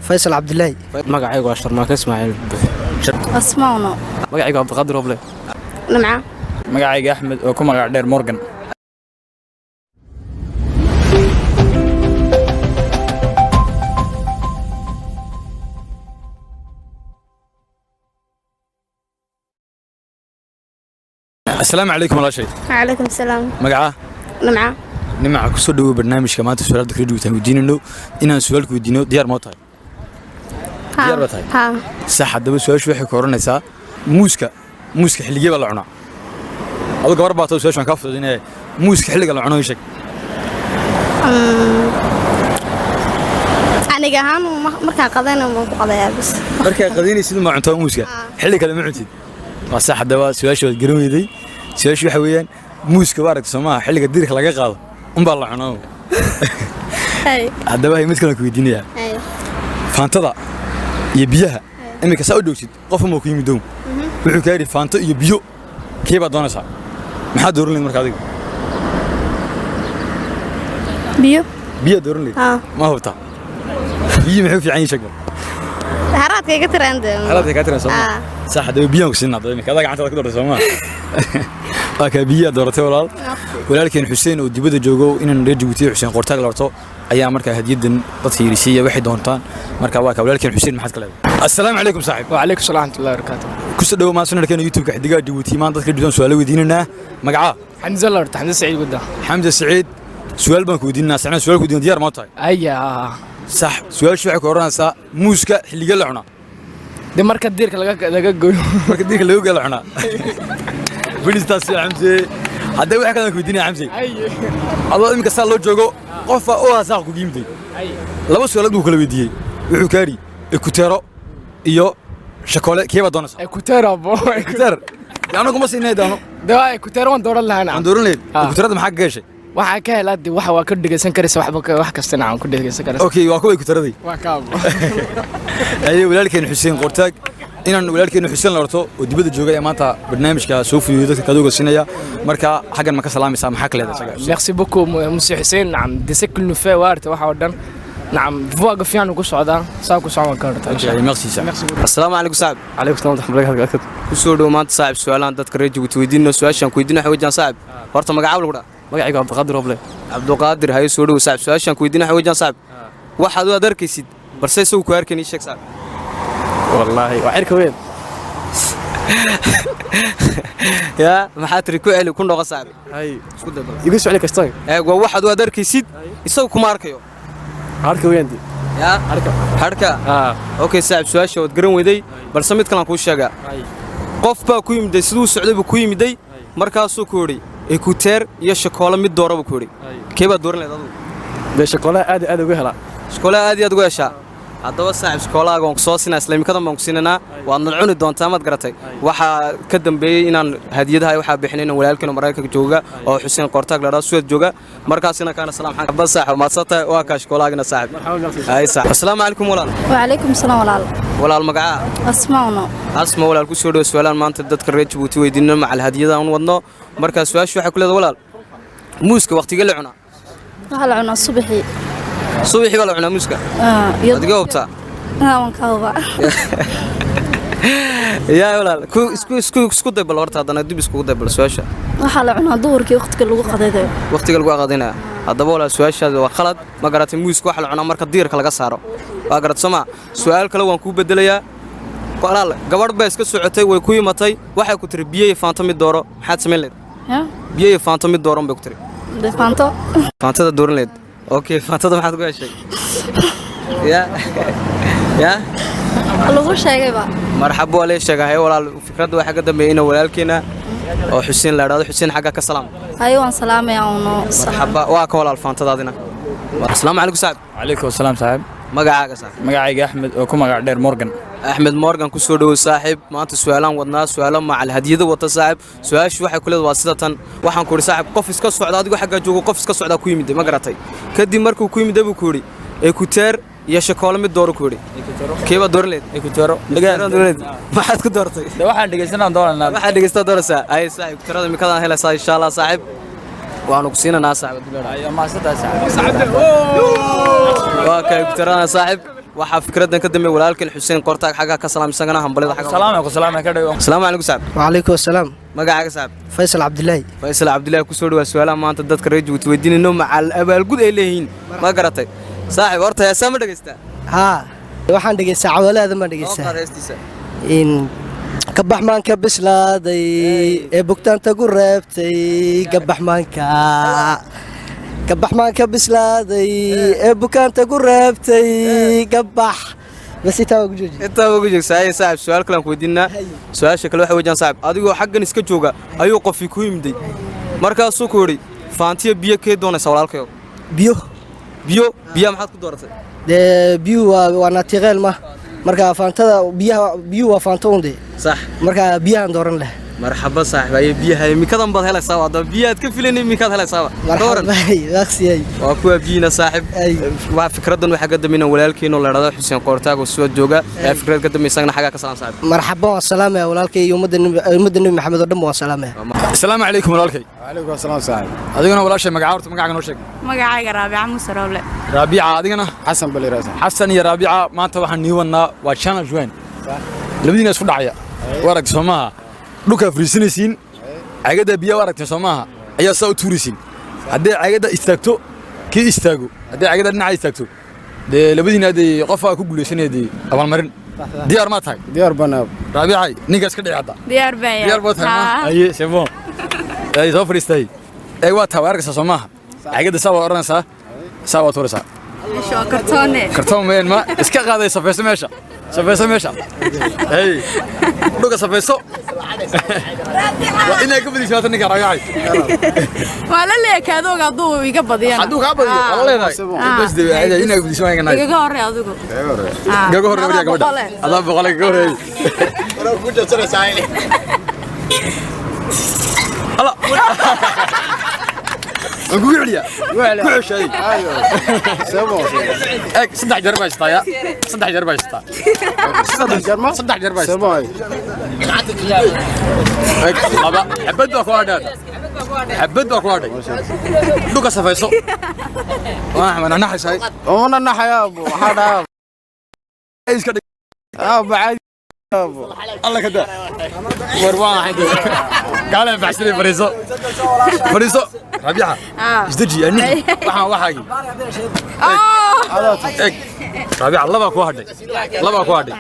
Faysal Cabdilaahi. Magacaygu waa Sharmaake Ismaaciil Buux. Asmaano. Magacaygu Cabdiqaadir Oble. Nimca. Magacayga Axmed oo ku magac dheer Morgan. Asalaamu calaykum, walaashay. Calaykum salaam. Magacaa? Nimca. Nimaca, kusoo dhawow barnaamijka. Maanta su-aal dadka reer weydiinayno inaan su-aalku weydiino. Diyaar moo tahay? Diyaar baa tahay? Haa. Sax. Haddaba su-aashu waxay ku oranaysaa: muuska xilligee baa la cunaa? Adu gabar baa tao, su-aashu waan kaa fududinaya. Muuska xilliga la cuno ii sheeg. Aniga ahaan markaan qadayna waan ku qadayaa bas. Markaa qadaynaysid ma cuntaa muuska, xilli kale ma cuntid? Waa sax. Haddaba su-aasha waad garan weyday. Su-aashu waxa weeyaan muuska waa aragta soomaha, xilliga diirka laga qaado unbaa la cunaa. Hay. Haddaba hay, mid kale ku weydiinayaa. Hay. Faantada iyo biyaha iminka saa u dhowtid, qof uma ku yimid dow, wuxuu kaa yidhi faanto iyo biyo kee baad doonaysaa? Maxaad dooran lahayd marka adiga? Biyo. Biyaa dooran lahayd? Haa. Ma hubtaa? Biyi maxay u fiican yihiin? Sheeg bal. Haraadka iga tiraan de. Halaadka kaa tiran sooma? Aa. Sax. Haddaba biyaan ku siinaa. Haddaba iminka adaa gacantaada ku doortay sooma? Waa kaa biyaha dooratay walaal. Walaalkeen Xuseen oo dibadda joogo, inaan reer Jabuuti, Xuseen Qortaag la horto, ayaa markaa hadiyadan dadka yirisiiya waxay doontaan. Marka waa kaa walaalkeen Xuseen. Maxaad ka leedahay? Assalaamu calaykum, saaxiib. وعليكم السلام ورحمة الله وبركاته. Kusoo dhawo maanta YouTube-ka Xidigaha Jabuuti. Maanta dadka Jabuuti su'aalo weydiinanaa. Magacaa? حمزة الله، حمزة سعيد قدام. Xamse Saciid, su'aal baan ku weydiinanaa. Saxna su'aal ku weydiin, diyaar ma tahay? هيا. Sax. Su'aashu waxay ku oranaysaa: muuska xilligee la cunaa? دي marka diirka laga gooyo. Marka diirka laga gooyo la cunaa. Belistaas ya Xamse. Haddaba waxa kale aan ku weydiinaya, Xamse, adoo iminka saa loo joogo, qofa oo hasaaq ku yimiday, laba su'aalood buu kala weydiiyey. Wuxuu kaa yidhi ekuteero iyo shakole, kee baad doonaysaa? Écouteur abo. Écouteur anagu ma siinay daano. De waa écouteur waan dooran lahaa. Waan Nacam. dooran lahayd? Ah. Écouteerada maxaa ka gashay? Waxaan ka helaa de waxa waa ka dhegeysan karaysa waxba wax kasta, nacam, ku dhegeysan karaysa. Okay, waa kuwa écouteeradii. Waa ka abo. Aye, walaalkeen Xuseen Qortaag, inaan walaalkeen Xuseen la horto oo dibadda jooga ee maanta barnaamijka soo fududeeyay dadka kadooga siinaya. Marka xaggan ma ka salaamaysaa? Maxaa ka leedahay isaga? Merci beaucoup, monsieur Hussein. Nacam, de ce qu'il nous fait waarta waxa oo dhan, nacam, voix fiican ku socdaa, saa ku socon karta. Okay, merci saaxiib. Merci beaucoup. Asalaamu calaykum, saaxib. Calaykum salaam waraxmatullahi wabarakaatu. Kusoo dhow maanta, saaxib, su-aalahan dadka reer Jabuuti weydiinno. Su-aashaan ku weydiino waxa weeyaan, saaxib, horta magacaab lagu dhaa? Magacaygu Cabdiqaadir Oble. Cabduqaadir, hayo, soo dhow saaxib. Su-aashaan ku weydiino waxa weeyaan, saaxib, waxaad u aad arkaysid balse isagu ku arkayn, ii sheeg, saaxib. Wallaahi waa cirka weyn. Yaa, maxaa tiri? Ku celi, ku noqo, saaxib. Hay. Isku day bal. Igu socli kastoo. Eeg, waa waxaad u aad arkaysid isagu kuma arkayo. Harka weyn di. Yaa? Harka. Harka? Ah. Okay saaxib, su-aasha waad garan weyday, balse mid kalaan kuu sheegaa. Qof baa ku yimiday, siduu socday buu ku yimiday, markaasuu ku yidhi écouteur iyo shakoolo mid doora buu ku yidhi. Kee baad dooran lahayd adugu? Dee shaqolaha aad iyo aad uga helaa. Shikoolaha aad iyo aad uga heshaa. Haddaba saaxib, shikoolahaaga waan ku soo siinaa, isla imikadan baan ku siinaynaa, waadna cuni doontaa, maad garatay? Waxaa ka dambeeyey inaan hadiyadaha waxaa bixinay inaan walaalkeen oo Maraykanka jooga oo Xuseen Qortaag la dhaho, Suwed jooga. Markaasina kaana salaam xagga saaxib. Maadsantahay, waa kaa shikoolahaagina, saaxib. Hay saaxib, assalaamu calaykum, walaal. وعليكم السلام walaal. Walaal, magacaa? Asmaano. Asma, walaal, ku soo dhow su-aalaan maanta dadka reer Jabuuti weydiinno macal hadiyada aan wadno. Markaa su-aashu waxay ku leedahay, walaal, muuska waqtigee la cunaa? Waxaa la cunaa subaxii. Subaxii baa la cunaa muuska? Ah, iyo Adiga hubtaa? Ah, waan ka hubaa. Yaa walaal, ku isku day bal horta, haddana dib iskugu day bal su-aasha. Waxaa la cunaa duhurkii, waqtiga lagu qadaydayo. Waqtiga lagu aqadinaya. Haddaba walaal, su-aashaada waa khalad, ma garatay? Muuska waxa la cunaa marka diirka laga saaro, waa garat soo maa? Su-aal kale waan kuu bedelayaa, walaal. Gabadh baa iska socotay, way ku yimatay, waxay ku tiri biyo iyo faanto mid dooro. Maxaad samayn lahayd? Ya. Biyo iyo faanto mid dooran bay ku tiri. Dee faanto. Faantada dooran lahayd. Okay, faantada maxaad ku heshay? Ya ya. Lagu sheegayba. Marxabo, waa lee sheegahay, walaal. Fikradda waxaa ka dambeeyay ina walaalkeena oo Xuseen la idhaahdo. Xuseen xagga ka salaam. Haye, waan salaamayaa uno. Marxaba, waa ka walaal faantadaadina. Asalaamu calaykum, saaxib. Calaykum asalaam, saaxiib. Magacaaga, saaxib? Magacayga Axmed oo ku magac dheer Morgan. Axmed Morgan, ku soo dhowow, saaxiib. Maanta su-aalaan wadnaa, su-aalo macal hadiyado wata, saaxiib. Su-aashu waxay ku leedahay waa sida tan. Waxaan ku idhi, saaxiib, qof iska socda, adigoo xaggaa joogo, qof iska socdaa ku yimid, ma garatay? Kadib markuu ku yimid buu ku yidhi écouteur iyo shakoolo mid dooro ku yidhi. Kee baad dooran lahayd? Écouteuro. Maxaad ku doortay? De waxaan dhegeysanaan doonanaa. Waxaad dhegeystaa doonaysaa. Ay saaxiib, écouteurada imikadaan helaysaa insha Allah, saaxiib. Waanu ku siinanaa, saaxiib. Ayo, mahadsantahay, saaxiib. Waa ka écouteurada, saaxiib. Waxaa fikraddan ka dambeeyay walaalkan Xuseen Qortaag, xagga ka salaam isagana, hambalida xagga. Salaam ku salaam ka dhigo. Asalaamu calaykum saaxib. وعليكم السلام. Magacaaga saaxib? فيصل عبد الله. Faysal Cabdilaahi, ku soo dhawaa su'aalaha maanta dadka reer Jabuuti weydiinayno, macal abaalgud ay leeyihiin, ma garatay saaxib? Horta heesaa ma dhegaystaa? ها, waxaan dhegeystaa cawalaada ma Soo dhegeystaa. Qaad heestiisa. In kabax maanka bislaaday ee bugtaanta ku reebtay, kabax maanka, kabax maanka bislaaday ee bukaanta ku reebtay, kabax bas, intaa waa ku jooji. Intaa ugu joogsaay saaxib. Su'aal kale aan ku weydiinaa. Su'aasha kale waxa weeyaan saaxib, adigoo xaggan iska jooga ayuu qofii ku yimiday, markaasuu ku yidhi faantiyo biyo kee doonaysa walaalkayo? Biyo. Biyo, biyaha maxaad ku dooratay? Dee biyuhu waa naturel ma, marka faantada biyaha, biyuhu waa faanto un dee. Sax. Marka biyahan dooran leh. Marxaba saaxib, aye biyaha imikadan baad helaysaa, haddaba biyahaad ka filan imikaad helaysaaba. Ka waran? Marxaba, waqsiyay. Waa kuwa biyina saaxib. Ay. Waa fikraddan waxaa ka dambeynaa walaalkeenoo la dhahdo Xuseen Qoortaag oo soo jooga ee fikrad ka dambe, isagana xaggaa ka salaam saaxib. Marxaba, waan salaamaya walaalkay iyo ummadda Nebi Maxamed oo dhan waan salaamaya. Asalaamu calaykum walaalkay. وعليكم السلام صاحب. Adiguna walaashay, magaca horta, magacaaga noo sheeg. Magacayga Raabica Muuse Roble. Raabica, adigana? حسن بلي راسا. Xasan iyo Raabica, maanta waxaan nii wadnaa waa challenge weyn, labadiina isku dhacaya. Waa aragtay soo maaha? Dhulkaa fariisanaysiin, cagadda biyaha, waa aragtay soo maaha, ayaa saa u tuuraysiin. Haddii cagadda istaagto, kii istaago, haddii cagadda dhinaca istaagto, dee labadiina dee qofaa ku guulaysanaya dee abaalmarin. Diyaar maa tahay? ديار بنا. Raabicay, ninkaas ka dhici hadda. Diyaar baan. Diyaar baa tahay ma? Haye, c'est bon, ay soo fadhiistay. Ee waa taa, waa arkaysaa soo maaha? Cagadda saa waa odhanaysaa, saa waa tuuraysaa. Meesha kartoone. Kartoon meen ma iska qaaday. Safeyso meesha, safeyso meesha, hey, dhulka safeyso. Waa inay ka badisaato ninka Raabicay. Waa la leekaadooga hadduu iga badiyana. Hadduu kaa badiyo waa la leedahay bas dee inay ka badisho waa inay Igaga horey adigu. Gaga horreey wariyaa gabadha. Boqole. Adaa boqole gaga horreeyay. Alla waan kugu celiyaa, ku ceshaday. C'est bon. Eeg, saddex jeer baa haystaa, ya saddex jeer baa haystaa. Saddex jeer ma? Saddex jeer baa C'est haystaa. bon. Eeg, laba xabad baa ku hadhay, xabad baa ku hadhay. Dhulka safayso, waa axmed naxaysahay. وانا نحيا ابو حدا. Iska dhig. ابو عادي ابو. Alla ka daa, war waa maxay? Gaale baxsanay, fariiso, fariiso Rabiica, isdeji ani waxaan waxaagi. Eeg Rabiica, laba ku hadhay, laba ku hadhay.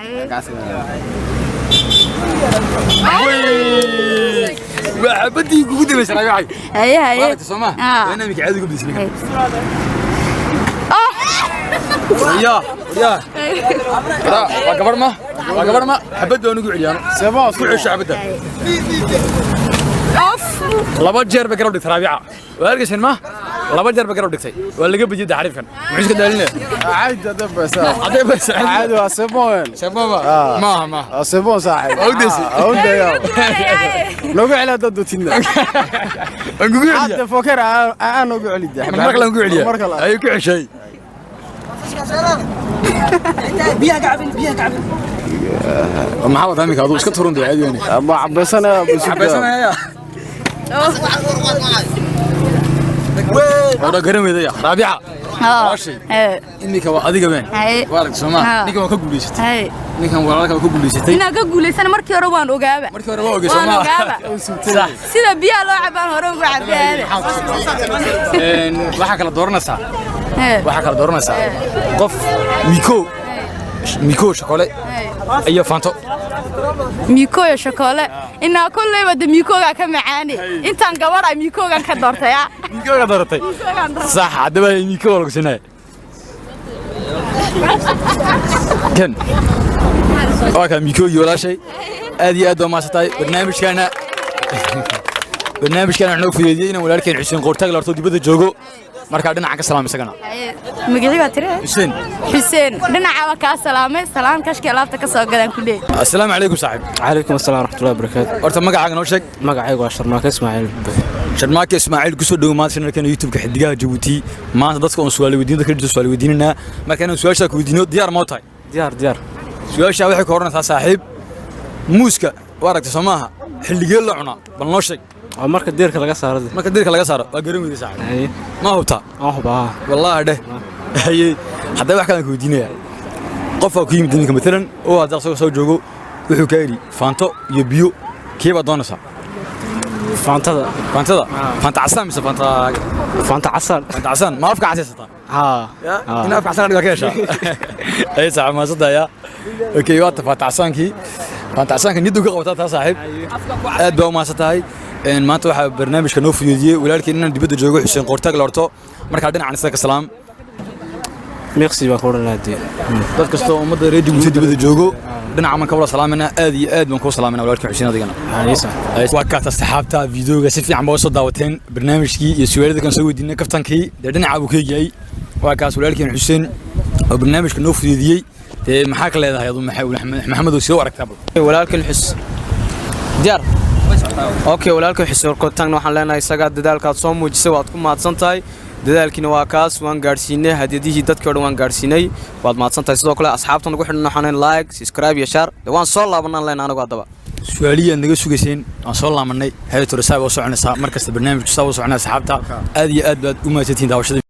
Waa xabadii kugu dambaysay Rabiicay. Haye haye. Waaragta soo ma? Ah. Waa inaa imika caadi ugu badisay ninkan. Ya ya, waa gabar ma, waa gabar ma, xabad baan ugu celiyaano. C'est bon. Ku cesho xabadda. Of. Laba jeer bay garab dhigtay Raabica, waa arkayseen ma? Laba jeer bay garab dhigtay, waa laga badiyay taxriifkan. Muxuu iska daalinaya? عادي دبس. Hadday bas. عادي, c'est bon. Shababa maaha, maaha. C'est bon صاحب. Awdaysi. awday يا لو على دد تنا. Waan kugu celiyaa. حتى فكر انا ugu celiyaa. Mar kale aan kugu celiyaa. Mar kale. Ayuu ku ceshay. Maxaa wadaa iminka? Aduu iska turun dee, caadi weyne. ابو عبسنا ابو. Xabaysanaya wada garan weydaya Raabica walaashay. Iminka waa adiga ween. Haye. Waa aragtay soo maa? Ah. Ninkan waa ka guulaysatay. Haye. Ninkan walaalka waa ka guulaysatay. Inaan ka guulaysana markii hore waan ogaaba. Markii hore waa ogey soo Waan maa? ogaaba. Sax. Sida biyaha loo cabaan hore ugu cabaaba. Waxaa kala dooranaysaa, waxaa kala dooranaysaa qof miko miko shokole iyo fanto. Miiko iyo shokole inaa kolleyba de miikoogaa ka macaane, intaan gabar ah miikoogan ka doortay ah. Miikooga dooratay? Miikoogaan doortay. Sax, haddaba miko waa lagu siinaya. Kan waa kaa mikoogii walaashay. Aad iyo aad baa mahadsantahay. Barnaamijkaana waxaa noo fudeydiyey inaan walaalkeen Xuseen Qoortaag la horto dibadda joogo, markaa dhinaca ka salaam isagana. Magacii baa tiri? Xuseen. Xuseen, dhinaca waa kaa salaamay, salaan kashkii alaabta ka soo gadaan ku leeyahay. Asalaamu calaykum saaxiib. Calaykum asalaam waraxmatullahi wabarakaatu. Horta magacaaga noo sheeg. Magacaygu waa Sharmaake Ismaaciil. Sharmaake Ismaaciil, kusoo dhowo maanta channelkeena YouTube-ka Xidigaha Jabuuti. Maanta dadka oon su'aal weydiin, dadka jirta su'aal weydiinanaa. Marka inaan su'aashaa ku weydiino, diyaar ma u tahay? Diyaar, diyaar. Su'aashaa waxay ka odhanaysaa saaxiib, muuska waa aragtay soo maaha? Xilligee la cunaa, bal noo sheeg. Waa marka deerka laga saaro de. Marka diirka laga saaro. Waa garan weyday saaxiib. Haye. Ma hubtaa? Waan hubaa. Wallaahi dheh. Haye, haddaba wax kalaan ku weydiinayaa. Qofaa ku yimid iminka matalan oo hadda asagoo soo joogo, wuxuu kaa yidhi Faanto iyo biyo, kee baad doonaysaa? Faantada. Faantada? Faanta casaan mise Faanta? Faanta casaan. Faanta casaan. Ma afka casaysataa? Haa. In afka casaan dhigaa ka heshaa ay saaxiib maasada ya. Okay, waa ta faanta casaankii, faanta casaanka niyaddu ka qabataa taa. Saaxiib, aad baa u mahadsan tahay. Maanta waxaa barnaamijka noo fududeeyey walaalkii inaan dibadda joogo, Xuseen Qoortaag la horto. Markaa dhinacan isaga ka salaam. Merci baan ku odhan lahaa dee. Dad kastoo ummadda reer Jabuuti dibadda joogo dhinaca baan ka wada salaamayna. Aad iyo aad baan kuu salaamayna, walaalkii Xuseen, adigana. Waa kaas asxaabta, videoga si fiican baa usoo daawateen, barnaamijkii iyo su'aalada kan soo weydiinay, kaftankii dee dhinaca buu ka egyahay. Waa kaas walaalkeen Xuseen oo barnaamijka noo fududeeyey. Dee maxaa ka leedahay adu, Maxamedow, sidee u aragtaa bal? Walaalkan Xus diyaar. Okay, walaalkan Xuseen Kortaagna waxaan leenahay isagaa dadaalkaad soo muujisay waad ku mahadsan tahay. Dadaalkiina waa kaas, waan gaadhsiinay hadiyadihii dadkii o dhan, waan gaadhsiinay, waad mahadsan tahay. Sidoo kale asxaabta nagu xidhan waxaan leenahay like, subscribe iyo share. Dee waan soo laabanaan leenahay anagu haddaba. Su-aalihii aad naga sugayseen waan soo laamanay. Heetore saa u soconaysaa mar kasta, barnaamijku saa u soconaya. Asxaabta, aad iyo aad baad u mahadsantihiin daawashada.